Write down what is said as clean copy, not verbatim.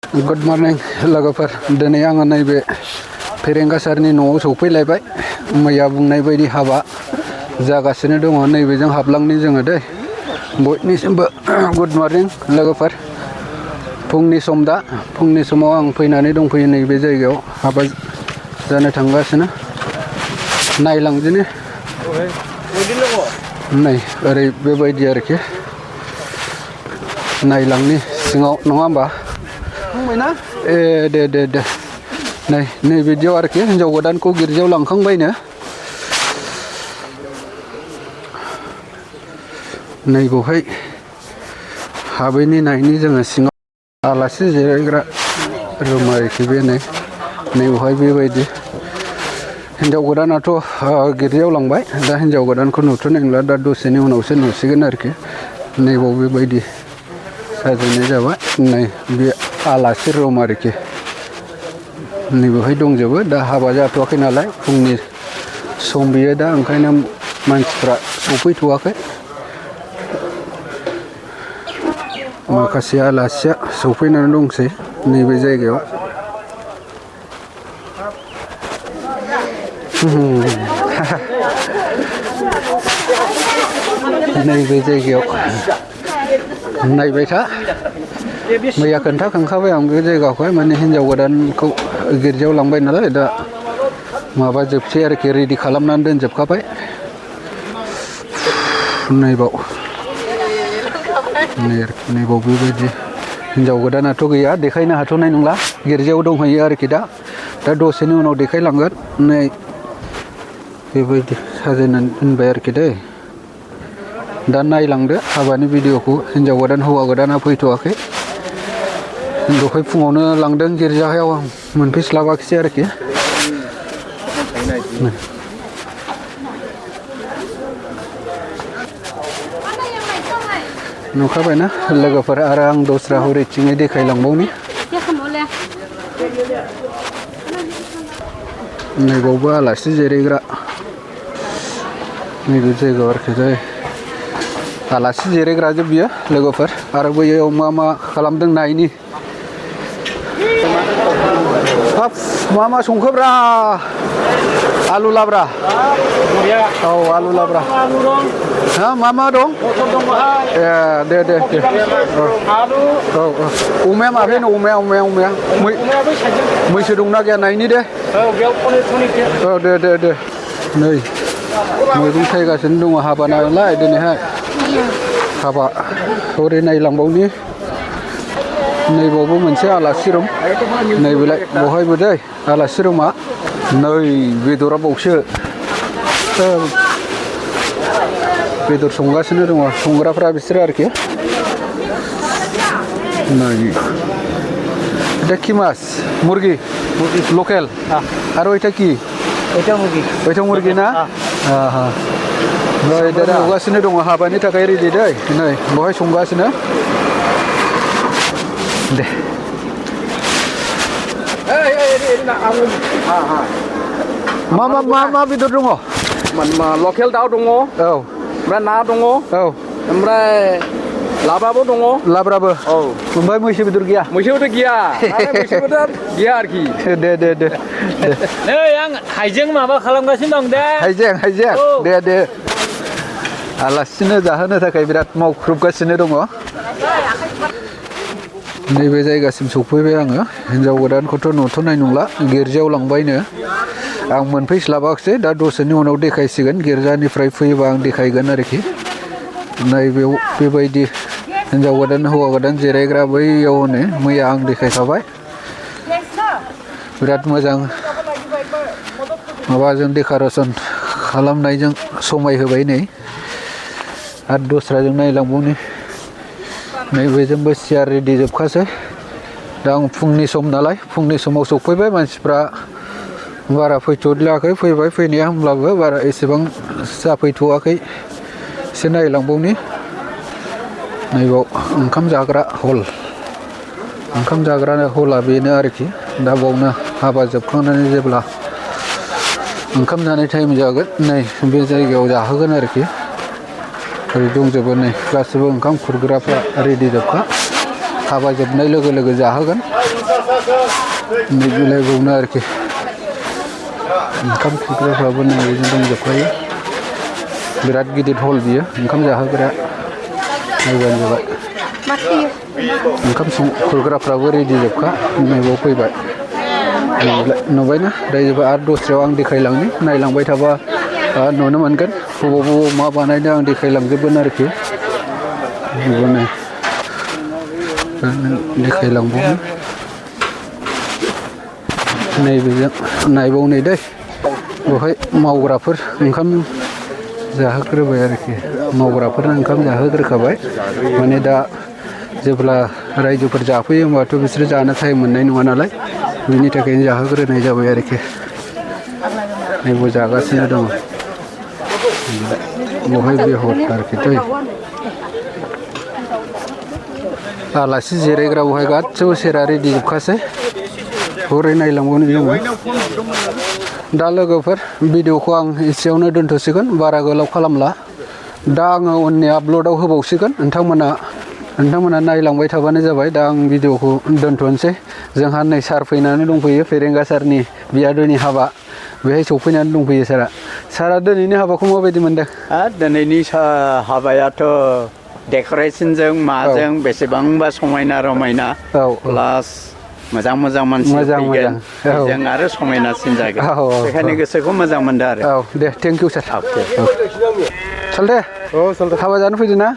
good morning लोगोफोर दिनै आङो नैबे फेरेंगासारनि न'आव सौफैलायबाय मैया बुंनाय बायदि हाबा जागासिनो दङ नैबेजों हाबलांनि जोङो दै बयनिसिमबो गुड मर्निं लोगोफोर फुंनि सम दा फुंनि समाव आं फैनानै दंफैयो नैबे जायगायाव हाबा जानो थांगासिनो नायलांदिनि नै ओरै बेबायदि आरोखि नायलांनि सिङाव नङा होमबा दे नै बिदियाव आरोखि हिन्जाव गोदानखौ गिर्जायाव लांखांबायनो नै बेवहाय हाबैनि नायनि जोङो सिङाव आलासि जिरायग्रा रुम आरोखि बे नै बेवहाय बेबायदि हिन्जाव गोदानाथ' गिर्जायाव लांबाय दा हिन्जाव गोदानखौ नुथ'नाय नंला दा दसेनि उनावसो नुसिगोन आरोखि नैबाव बेबायदि साजायनाय जाबाय नै बे आलासि रुम आरोखि नैबेवहाय दंजोबो दा हाबा जाथ'वाखै नालाय फुंनि सम बियो दा ओंखायनो मानसिफ्रा सफैथ'वाखै माखासे आलासिया सफैनानै दंसै नैबे जायगायाव नैबे जायगायाव नायबाय था मैया खोन्थाखांखाबाय आं बे जायगाखौहाय माने हिन्जाव गोदानखौ गिर्जायाव लांबाय नालाय दा माबा जोबसै आरोखि रेडि खालामनानै दोनजोबखाबाय नैबाव बेबायदि हिन्जाव गोदानाथ' गैया देखायनो हाथ'नाय नंला गिर्जायाव दंहैयो आरोखि दा दसेनि उनाव देखायलांगोन नै बेबायदि साजायनानै दोनबाय आरोखि दै दा नायलांदो हाबानि भिडिअखौ हिन्जाव गोदान हौवा गोदाना फैथ'वाखै दहाय फुङावनो लांदों गिर्जायाव आं मोनफैस्लाबाखिसै आरोखि नुखाबायना लोगोफोर आरो आं दस्रा हरैथिङै देखायलांबावनि नैबावबो आलासि जिरायग्रा नैबे जायगायाव आरोखि जाय आलासि जिरायग्राजोब बियो लोगोफोर आरो बैयाव मा खालामदों नायनि हाब मा संखोब्रा आलु लाब्रा औ आलु लाब्रा हा मा दं ए दे औ अमाया माबे अमाया मैसो दंना गैया नायनि दे औ दे नै मैगं थायगासिनो दङ हाबा नालाय दिनैहाय हाबा हरै नायलांबावनि नैबावबो मोनसे आलासि रुम नैबेलाय बहायबो दै आलासि रुमा नै बेदरा बावसो बेदर संगासिनो दङ संग्राफ्रा बिसोरो आरोखि नै এটা কি মাছ মুরগি লোকেল আর ওইটা কি ওইটা মুরগি না नै दा संगासिनो दङ हाबानि थाखाय रेडि दै नै बहाय संगासिनो दे मा बेदर दङ लकेल दाउ दङ औ ओमफ्राय ना दङ औ ओमफ्राय लाब्राबो दङ लाब्राबो औ ओमफ्राय मैसो बेदर गैया मैसो बेदर गैया मैसो बेदर गैया आरोखि दे नै आं हाइजें माबा खालामगासिनो दं दे हाइजें दे आलासिनो जाहोनो थाखाय बिराद मावख्रुबगासिनो दङ नैबे जायगासिम सफैबाय आङो हिन्जाव गोदानखौथ' नुथ'नाय नंला गिर्जायाव लांबायनो आं मोनफैस्लाबाखिसै दा दसेनि उनाव देखायसिगोन गिर्जानिफ्राय फैयोबा आं देखायगोन आरोखि नैबेयाव बेबायदि हिन्जाव गोदान हौवा गोदान जिरायग्रा बैयाव नै मैया आं देखायखाबाय बिराद मोजां माबाजों डेक'रेसन खालामनायजों समायहोबाय नै आरो दस्राजों नायलांबावनि नैबेजोंबो सियार रेडि जोबखासै दा आं फुंनि सम नालाय फुंनि समाव सफैबाय मानसिफ्रा बारा फैथ'लायाखै फैबाय फैनाया होमब्लाबो बारा एसेबां जाफैथ'वाखै एसे नायलांबावनि नैबाव ओंखाम जाग्रा हला बेनो आरोखि दा बावनो हाबा जोबखांनानै जेब्ला ओंखाम जानाय टाइम जागोन नै बे जायगायाव जाहोगोन आरोखि ओरै दंजोबो नै गासिबो ओंखाम खुरग्राफ्रा रेडि जोबखा हाबा जोबनाय लोगो लोगो जाहोगोन नैबेलायबावनो आरोखि ओंखाम खुरग्राफ्राबो नैबेजों दंजोबखायो बिराद गिदिर हल बियो ओंखाम जाहोग्रा नायबानो जाबाय ओंखाम खुरग्राफ्राबो रेडि जोबखा नैबाव फैबाय नुबायना दायोबा आरो दस्रायाव आं देखायलांनि नायलांबाय थाबा नुनो मोनगोन बबाव मा बानायदों आं देखायलांजोबगोन आरोखि बेखौनो देखायलांबावनो नैबेजों नायबावनै दै बेवहाय मावग्राफोर ओंखाम जाहोग्रोबाय आरोखि मावग्राफोरनो ओंखाम जाहोग्रोखाबाय माने दा जेब्ला रायजोफोर जाफैयो होमबाथ' बिसोरो जानो टाइम मोननाय नङा नालाय बिनि थाखायनो जाहोग्रोनाय जाबाय आरोखि नैबाव जागासिनो दङ बेवहाय बेहर आरोखि दै आलासि जिरायग्रा बेवहाय गासिबो सेरा रेडि जोबखासै हरै नायलांबावनो जोङो दा लोगोफोर भिडिअखौ आं एसेयावनो दोनथ'सिगोन बारा गोलाव खालामला दा आङो उननि आपल'डआव होबावसिगोन नोंथांमोना नायलांबाय थाबानो जाबाय दा आं भिडिअखौ दोनथ'नोसै जोंहा नै सार फैनानै दंफैयो फेरेंगा सारनि बियादैनि हाबा बेहाय सफैनानै दंफैयो सारा दिनैनि हाबाखौ माबायदि मोनदों दिनैनि हाबायाथ' डेक'रेसनजों माजों बेसेबांबा समायना रमायना प्लास मोजां मानसि फैगोन बेजों आरो समायनासिन जागोन बेखायनो गोसोखौ मोजां मोनदों आरो दे थेंक इउ सार साल दे हाबा जानो फैदो ना